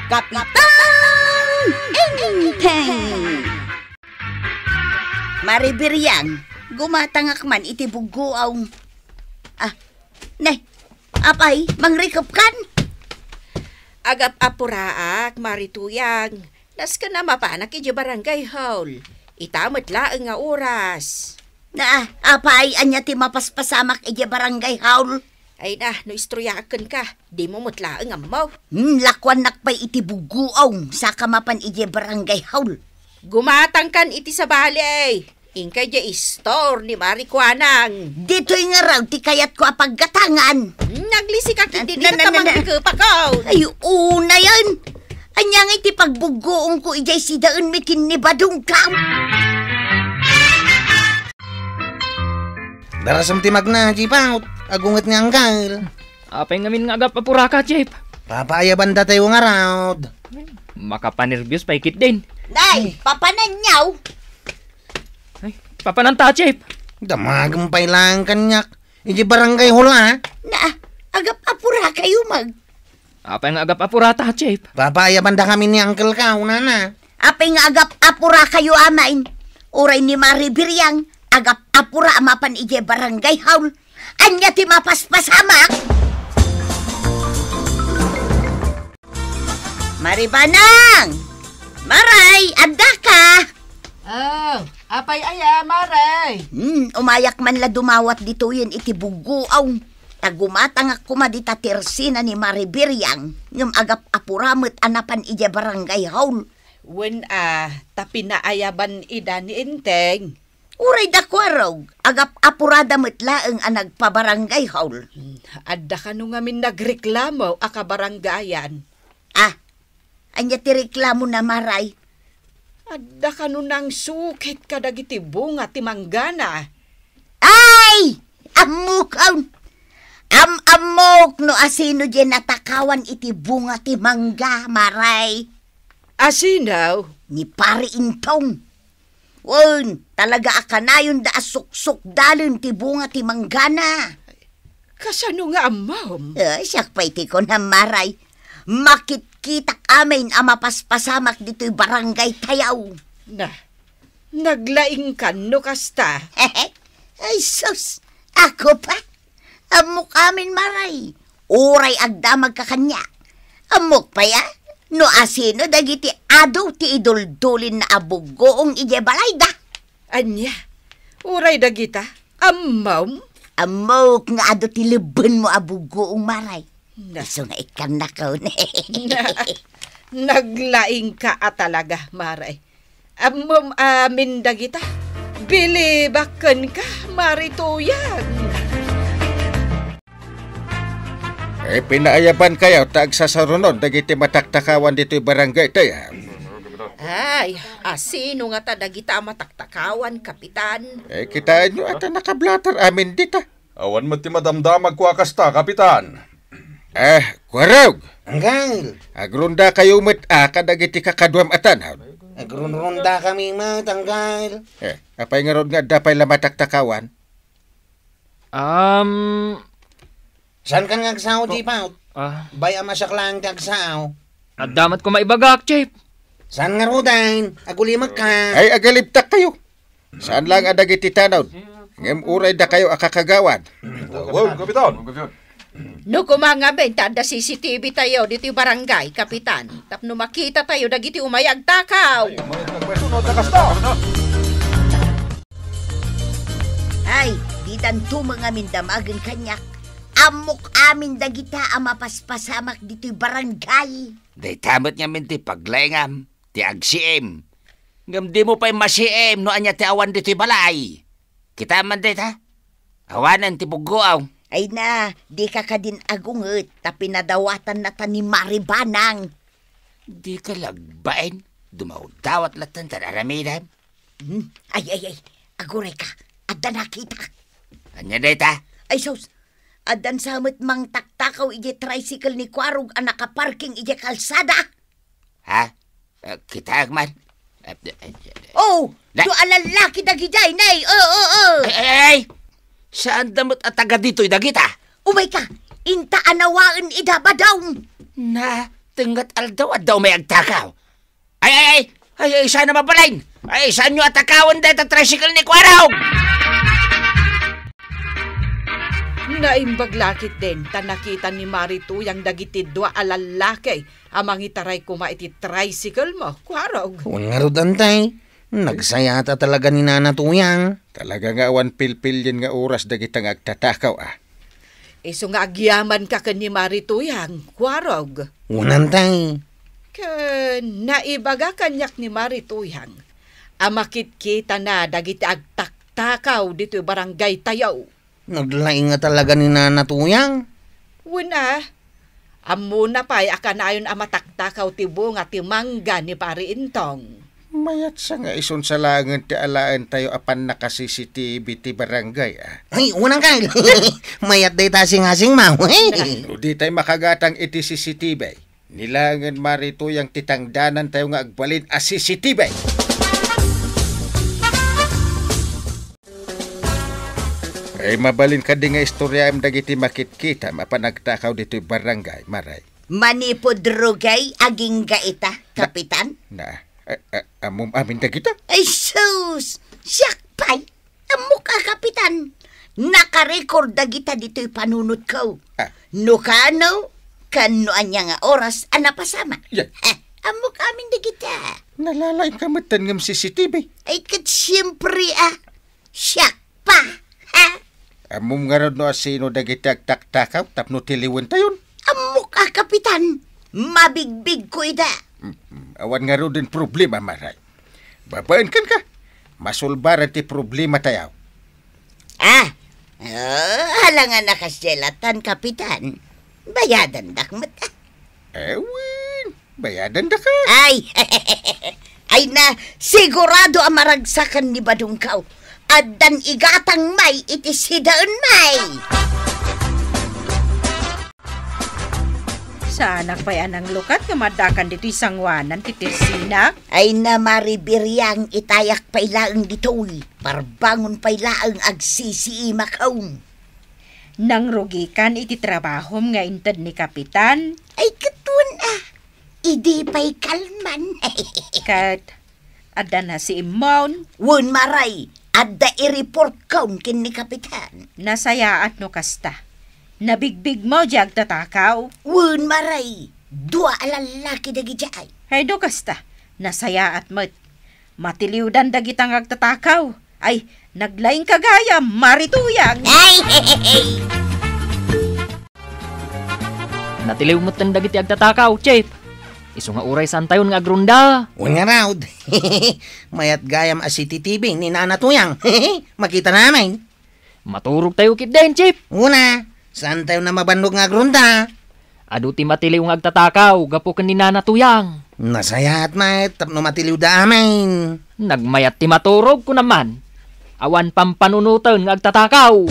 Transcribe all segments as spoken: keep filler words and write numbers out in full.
Kapitan Enteng! Mari Biriang, gumatangak man iti buggoaw. Ah, ne, apay, mangrikepkan? Agap-apuraak, Mari Tuyang. Nasken a mapanak idiay barangay hall. Ita met laeng nga oras. Na, apay, ania ti mapaspasamak idiay barangay hall? Ay na, no istoryaak kenka, dimo met laeng ammo. Hmm, lakuannak pay iti buggoaw, saka mapan idiay barangay hall. Gumatangkan iti sabali. Inka idiay store ni Mari Kuanang. Ditoy ngarud ti kayatko a paggatangan. Hmm, naglisik a ket na, didi na, na, na, na. Ay, unayen. Ania ngay ti pagbuggoongko idiay sidaenmi ken ni Badong Clown? Darasem ti magna, Chief, out. Agunget nga anggal. Apay ngamin nga agap-apuraka, Chief? Papaayabandatayo ngarud. Makapanerbios pay ketdin. Nay, papananyaw? Ay, papananta, Chief? Damagem pay laeng kaniak. Idiay barangay hall, a? Na, agap-apurakayo, mag- Apay nga agap-apurata, Chief? Papaayabandakami ni Uncle ka, unana. Apay nga agap-apurakayo, amaen? Uray ni Mari Biriang, agap-apura a mapan idiay barangay hall. Ania ti mapaspasamak? Mari Banang! Maray, addaka! Oh, apay aya, Maray? Hmm, umayak man la dumawat ditoyen iti buggoaw. Ta gumatangak koma dita ti ersina ni Mari Biriang, ngem agap-apura met a napan idiay barangay hall. Wen a, ta pinaayaban ida ni Enteng. Uray da kuarog, agap-apurada met laeng a nagpabarangay hall. Hmm, adda kano ngamin nagreklamo a kabarangayan? Ah, ania ti reklamona, Maray? Adda kano nangsukit kadagiti bunga ti manggana? Ay! Ammokon! Am-ammok no asino diay natakawan iti bunga ti mangga, Maray. Asino? Ni Pari Intong. Wen, talaga a kanayonda a suksukdalen ti bunga ti manggana. Kasano nga ammom? Eh, siak pay ti kunam, Maray. Makitkitak amin a mapaspasamak ditoy barangay tayo. Na, naglaingkan no kasta. Ay, sus! Ako pa? Ammok amin, Maray. Uray agdamagka kaniak. Ammok pay a, no asino dagiti adu ti iduldulin na a buggoong idiay balayda. Ania? Uray dagita? Ammom? Ammok nga adu ti lebbenmo a buggoong, Maray. Na. Isu nga ikkannakon. Na, naglaingka a talaga, Maray. Ammom amin dagita. Bilibak kenka, Mari Tuyang. Eh, pinaayabankayo ta agsasarunon dagiti mataktakawan ditoy barangay tayo. Ay, asino ngata dagita a mataktakawan, Kapitan? Eh, kitaenyo, ata nakablater amin dita. Awan met ti madamdamagko a kasta, Kapitan. Eh, kuarog! Anggal! Agrondakayo met a kadagiti kakaduam a tanod. Agronrondakami met, anggal. Eh, apay ngarud nga adda pay la mataktakawan? Um, Saan ka nga agsao, oh, Chief, out? Ah. Bay-am a siak laeng ti agsao. Adda met koma ibagak, Chief. Saan ngaruden? Agulimekka. Ay, agalibtak kayo. Saan lang a dagiti tanod, ngem uray dakayo a kakagawad. Wow, Kapitan! No koma ngamin ta adda C C T V tayo ditoy barangay, Kapitan, tapno makita tayo dagiti umay agtakaw. Ay, umayag nagpaisunod na kasta. Ay, ditan tumeng amin damagen kaniak. Ammok amin dagita a mapaspasamak ditoy barangay. Dayta met ngamin ti paglaingam. Ti agsiim. Ngem dimo pay masiim no ania ti awan ditoy balay. Kitaem man dayta? Awanen ti buggoaw. Ay na, dika kadin agunget ta pinadawatannata ni Mari Banang. Dika la agbain, dumawdawat latta ti aramidem. Hmm? Ay, ay, ay, agurayka, adda nakitak. Ania dayta? Ay sus, addan sa met mangtaktakaw idiay tricycle ni Kuarog a nakaparking idiay kalsada. Ha? Eh, kitaek man. Eh, eh, eh, eh. Oh, na- do a lallaki dagidiay, nay. Oh, oh, oh. Ay, ay, ay. Saanda met a taga ditoy dagita? Umayka, inta a nawaen ida, Badong. Na, Tengnga aldaw, adda umay agtakaw. Ay, ay, ay! Ay, ay, saan a mabalin? Ay, saanyo a takawen dayta tricycle ni Kuarog? Naimbag la ketdin ta nakita ni Mari Tuyang dagiti dua a lallaki a mangitaray koma iti tricycle mo, Kuarog. Wen ngarud, Antay. Nagsayaat a talaga ni Nana Tuyang. Talaga nga awan pilpilien nga oras dagita nga agtatakaw, a. Isu nga agyamanka ken ni Mari Tuyang, Kuarog. Wen, Antay. Ken naibaga kaniak ni Mari Tuyang a makitkitana dagiti agtaktakaw ditoy barangaytayo. Naglaing a talaga ni Nana Tuyang. Wen a, ammona pay a kanayon a mataktakaw ti bunga ti mangga ni Pari Entong. Mayat sa nga isun sa laengen ti alaentayo a pannaka-C C T V ti barangay, a. Ay, unang kay. Mayat dayta singasing, maw. No ditay makagatang iti C C T V, ni laengen Mari Tuyang ti tangdanantayo nga agbalin a C C T V. Ay, mabalin kadi nga istoryaem dagiti makitkitam a panagtakaw ditoy barangay, Maray? Manipud rugay agingga ita, Na-, Kapitan? Na, a-, a-, ammom amin dagita? Ay, sus! Siak pay! Ammok a, Kapitan! Nakarecord dagita ditoy panunotko. Ah. No kano, ken no ania nga oras a napasama. Yan. Eh, ammok amin dagita. Nalalaing ka met ngem C C T V. Ay, ket siempre, a. Siak pa, ha? Ammom ngarud no asino dagiti agtaktakaw tapno tiliwentayon? Ammok a, Kapitan. Mabigbigko ida. Mm, awan ngaruden problema, Maray. Babaen kenka, masolbaran ti problematayo. Ah, ah, alangan a kasdiay lattan, Kapitan. Bayadandak met, a. Ewen, bayadan daka. Ay, ay na, sigurado a maragsakan ni badongko. Addan igatang may iti sidaen may. Saanak pay a nanglukat nga maddakan ditoy sangoanan ti tersinak? Ay na, Mari Biriang, itayak pay laeng ditoy. Parbangon pay laeng agsisiimakon. Nangrugikan iti trabahom nga inted ni Kapitan? Ay, ket wen a. Idi pay kalman. Ket adda nasiimmon? Wen, Maray, adda i-reportkon ken ni Kapitan. Nasayaat no kasta. Nabigbigmo diay agtatakaw? Wen, Maray, dua a lallaki dagidiay. Hay no kasta, nasayaat met. Matiliwdan dagita nga agtatakaw. Ay, naglaingka gayam, Mari Tuyang. Ay, hey, hey, hey. Natiliw metten dagiti agtatakaw, Chief. Isu nga uray saantayon nga agronda. Wen ngarud. Mayat gayam a C C T V ni Nana Tuyang. Makitana amin. Maturogtayo ketdin, Chief. Wen a, saantayon a mabannog nga agronda. Adu ti matiliw nga agtatakaw gapu ken ni Nana Tuyang. Nasayaat met tapno matiliwda amin. Nagmayat ti maturog, kunam man. Awan pampanunoten nga agtatakaw.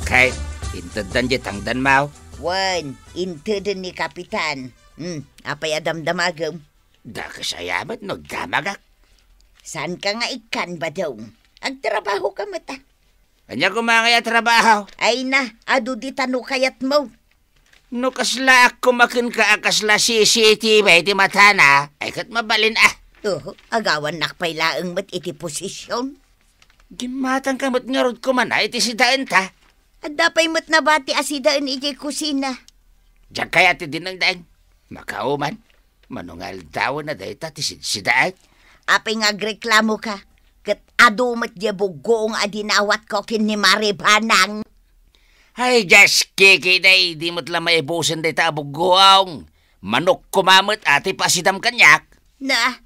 Kay, inteddan diay tangdan, maw? Wen, inteden ni Kapitan. Hmm, apay a damdamagem? Dakes aya met no agdamagak? Saanka nga ikkan, Badong. Agtrabahoka met, a. Ania koma ngay a trabaho? Ay na, adu dita no kayatmo. No kaslaak koma kenka a kasla C C T V ti matana, ay ket mabalin a. Oho, agawannak pay laeng met iti posision. Gimmatangka met ngarud koma na iti sidaenta. Adda pay met nabati a sidaen idiay kusina. Diak kayat ti dinengdeng. Makauman. Mano nga aldawen a dayta ti sidsidaen? Apay nga agreklamoka? Ket adu met diay buggoong a dinawatko ken ni Mari Banang. Ay, Dios, Kiki, day, di met la maibusen dayta a buggoong. Manok koma met a ti paasidam kaniak. Na,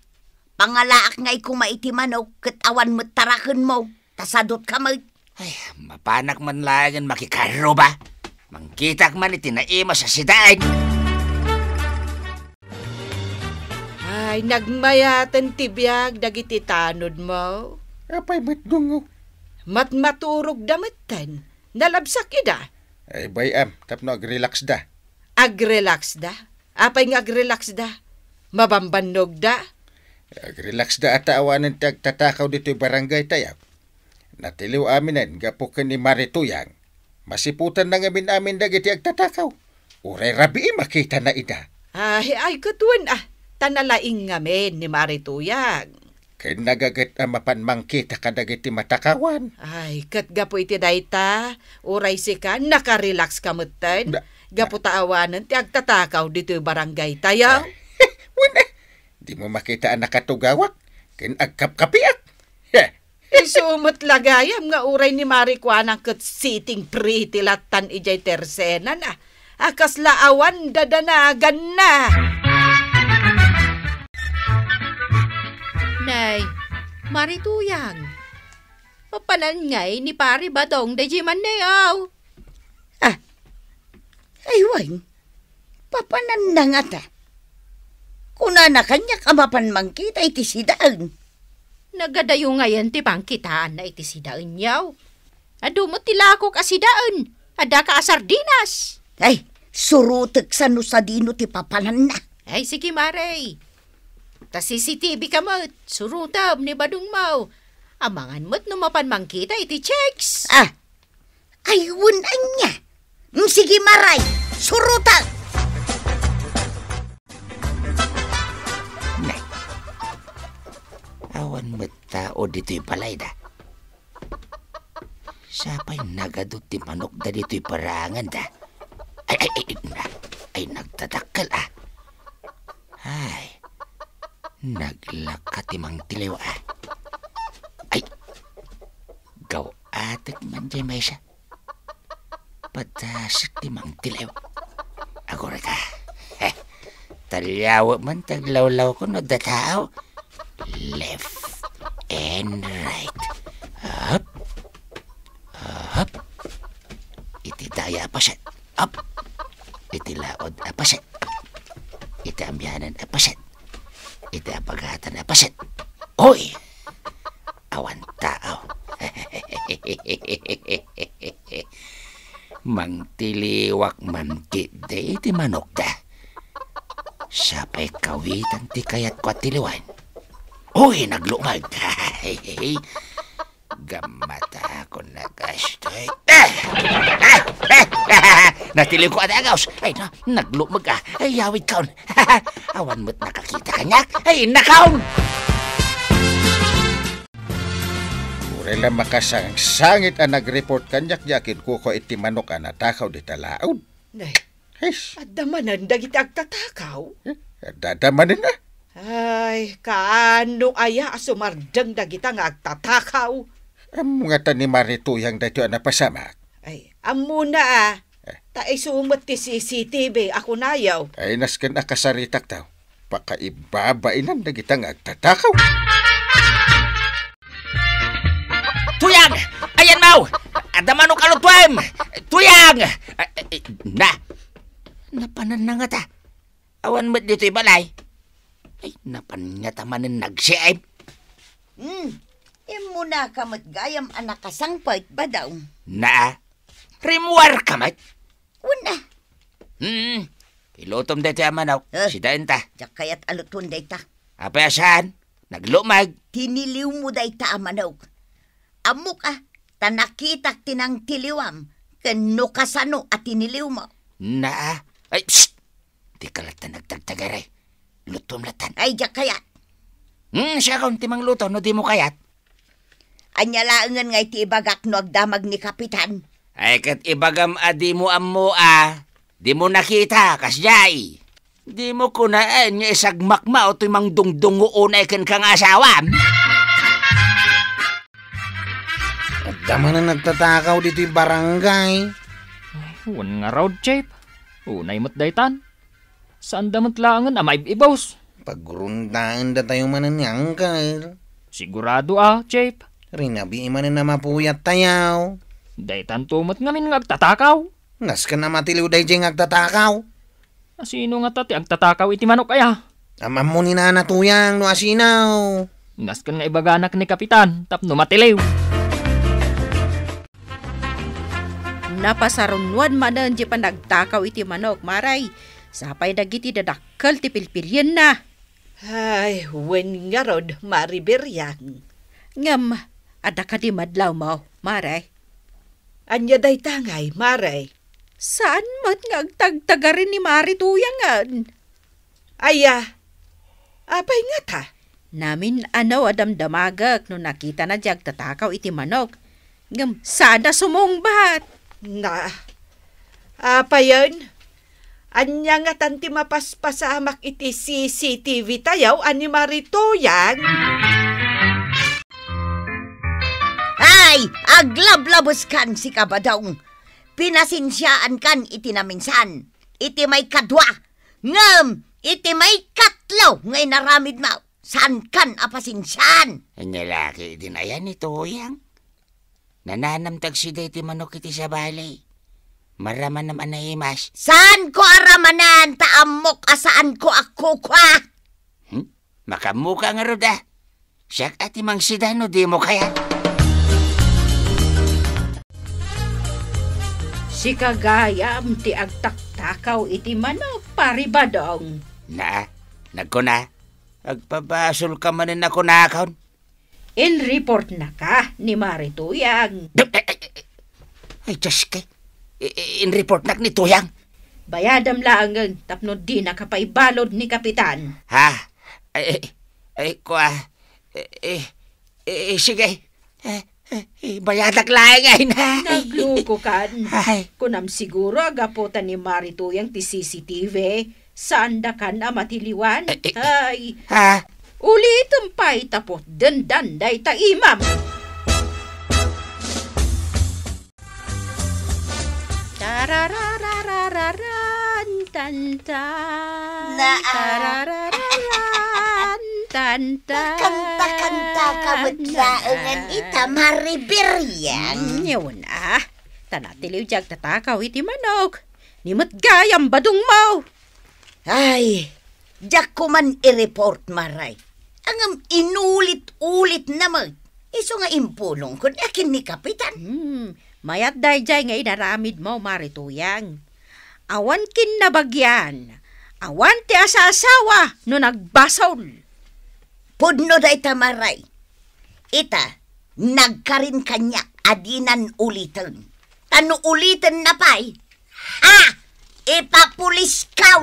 pangalaak ngay koma iti manok ket awan met tarakenmo. Ta sadutka met. Ay, mapanak man laengen makikarruba. Mangkitak man iti naimas a sidaen. Ay, nagmayaten ti biag dagiti tanodmo. Apay met, Gungo? Matmaturogda metten. Nalabsak ida. Ay, bay-am, tapno agrelaxda. Agrelaxda? Apay nga agrelaxda? Mabambannogda? Agrelaxda a ta awanen ti agtatakaw ditoy barangaytayo. Natiliw aminen gapu ken ni Mari Tuyang. Masiputanna ngamin amin dagiti agtatakaw. Uray rabii makitana ida. Ay, ay, ket wen, ah, ta nalaing ngamin ni Mari Tuyang. Ken nagaget a mapan mangkita kadagiti matakawan. Ay, ket gapu iti dayta, uray sika, nakarelax ka metten. Da- Gapu ta awanen ti agtatakaw ditoy barangay tayo. Ay, wen, eh, dimo makita a nakatugawak, ken agkapkapiak. Heh. Isu met la gayam nga uray ni Mari Kuanang ket sitting pretty lattan idiay tersenana. A kasla awan dadanaganna. Nay, Mari Tuyang, mapanan ngay ni Pari Badong daydiay manniaw? Ah, ay wen, papananna ngata. Kunana kaniak a mapan mangkita iti sidaen. Nagadayo ngayen ti pangkitaanna iti sidaenyo. Adu met ti lakok a sidaen. Adda ka a sardinas. Ay, surotek sano sadino ti papananna. Ay, sige, Mare. Ta C C T V ka met, surotem ni badongmo. Amangan met no mapan mangkita iti chicks. Ah, ay, wen ania. Mm, sige, Mare, surotek. Nay, awan met tao ditoy balayda. Sapay nagadu ti manokda ditoy paranganda. Ay, ay, ay, na, ay, nagtadakkel, ah. Ay, naglaka ti mangtiliw, ah. Ay, gaw-atek man diay maysa. Padasek ti mangtiliw. Agurayka. Taliaw man ti aglawlawko no adda tao. Left and right. Up. Up. Iti daya a paset. Up. Iti laod a paset. Iti amianan a paset. Iti abagatan a paset. Oy! Awan tao. Mangtiliwak man ketdi iti manokda. Sapay kawitan ti kayatko a tiliwen. Uy, naglumag. Gammatakon a kastoy. Natiliwko a dagaws. Ay, na, naglumag, ah. Ay, yawidkon. Awan met nakakita kaniak. Ay, nakaon! Uray la makasangsangit a nagreport kaniak diay akinkukua iti manok a natakaw dita laod. Nay, His. Adda manen dagiti agtatakaw? Eh, adda, adda manen, ah. Ay, kaano aya a sumardeng dagita nga agtatakaw? Ammo ngata ni Mari Tuyang daytoy a napasamak? Ay, ammona, ah. Eh. Ta isu met ti C C T V a kunayo. Ay, nasken a kasaritak taw. Pakaibabainan dagita nga agtatakaw. Tuyang! Ayanmo! Adda manok a lutuem! Tuyang! Ay, ay, ay, na! Napananna ngata. Awan met ditoy balay. Ay, napan ngata manen nagsiim. Hmm. Immunaka met gayam a nakasangpet, Badong. Na, rimmuarka met? Wen a. Hmm. Ilutom daytoy a manok. Eh. Sidaenta. Diak kayat a luton dayta. Apay a saan? Naglumag. Tiniliwmo dayta a manok. Ammok a, ta nakitak ti nangtiliwam, ken no kasano a tiniliwmo. Naa. Ay, psst! Dika latta nagtagtagari. Lutom lattan. Ay, diak kayat. Hmm, siakon ti mangluto no dimo kayat. Ania laengen nga iti ibagak no agdamag ni Kapitan? Ay, ket ibagam a dimo ammo a, dimo nakita, kasdiay. Dimo kunaen nga isagmakma toy mangdungdungo unay kenka nga asawam? Adda manen nagtatakaw ditoy barangay. Ay, wen ngarud, Chief. Unay met daytan. Saanda met laengen a maib-ibus. Pagrondaendatayo manen ni Uncle. Sigurado a, Chief. Rinabii manen a mapuyattayo. Daytanto met ngamin nga agtatakaw. Nasken a matiliw daydiay nga agtatakaw. Asino ngata ti agtatakaw iti manok aya? Am-ammo ni Nana Tuyang no asino. Nasken nga ibaganak ni Kapitan tapno matiliw. Napasarunoan manen ti panagtakaw iti manok, Mare. Sapay dagiti dadakkel ti pilpilienna. Ay, wen ngarud, Mari Biriang. Ngem, adda kadi madlawmo, Mare? Ania dayta ngay, Mare? Saan met nga agtagtagari ni Mari Tuyangen? Aya, apay ngata? Namin-ano a damdamagek no nakitana diay agtatakaw iti manok. Ngem saan a sumungbat. Na, apayen? Ania ngatan ti mapaspasamak iti C C T V tayo a ni Mari Tuyang? Ay, aglablabeskan, sika, Badong. Pinasensiaankan iti naminsan, iti maikadua, ngem iti maikatlo nga inaramidmo, saankan a pasensiaan. Ania la ketdin aya ni Tuyang? Nananam ti agsida iti manok iti sabali. Maramanam a naimas. Saanko a ramanan ta ammok a saanko a kukua. Hmm? Makaammoka ngarud a. Siak a ti mangsida no dimo kayat. Sika gayam ti agtaktakaw iti manok, Pari Badong. Na, nagkuna, agpabasolka manen a kunakon. In-reportnaka ni Mari Tuyang. Ay, Diyos ko. I-, i-, in-reportnak ni Tuyang. Bayadam laengen tapno dinaka paibalud ni Kapitan. Ha? Ay, ay, ay, kua. Eh, eh, eh, sige. Eh, eh, eh, bayadak laeng ay na. Naglukokan. Ay. Kunam siguro a gapu ta ni Mari Tuyang ti C C T V, saandakan a matiliwan. Eh, eh, Ay. Ha? Ulitem pay tapno dendan dayta imam. Tarararararan, tantan. Naa. Tararararan, tantan. Magkanta-kanta ka met laengen ita, Mari Biriang. Mm, yun, ah. Ta natiliw diay agtatakaw iti manok. Ni met gayam badongmo. Ay, diak man i-report, Mari. Ngem inulit-ulitna met. Isu nga impulongko a ken ni Kapitan. Hmm, mayat daydiay nga inaramidmo, Mari Tuyang. Awan kinnabagian, awan ti asasawa no nagbasol. Pudno dayta, Mari. Ita, nagkarin kaniak a dinan uliten. Ta no ulitenna pay, ha, ipapuliskaw.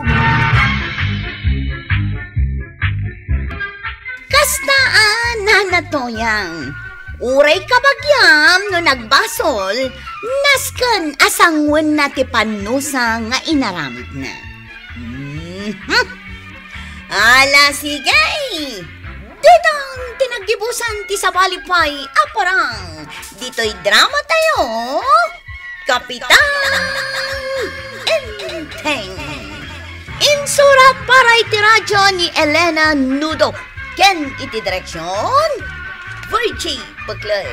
Kasta a, Nana Tuyang, uray kabagiam no nagbasol, nasken a sanguenna ti pannusa nga inaramidna. Mhm. Ala, sige! Daytan ti naggibusan ti sabali pay a parang ditoy drama tayo, Kapitan Enteng. Insurat para iti radio ni Elena Nudo ken iti direksion, Virgie Peclay.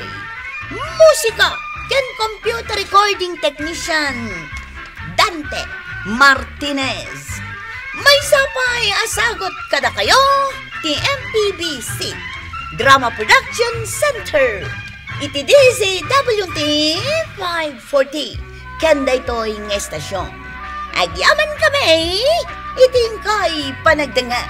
Musika ken computer recording technician, Dante Martinez. Maysa pay a sagut kadakayo ti M P B C Drama Production Center iti D Z W T five forty ken daytoy nga estasion. Agyamankami iti inkay panagdengngeg.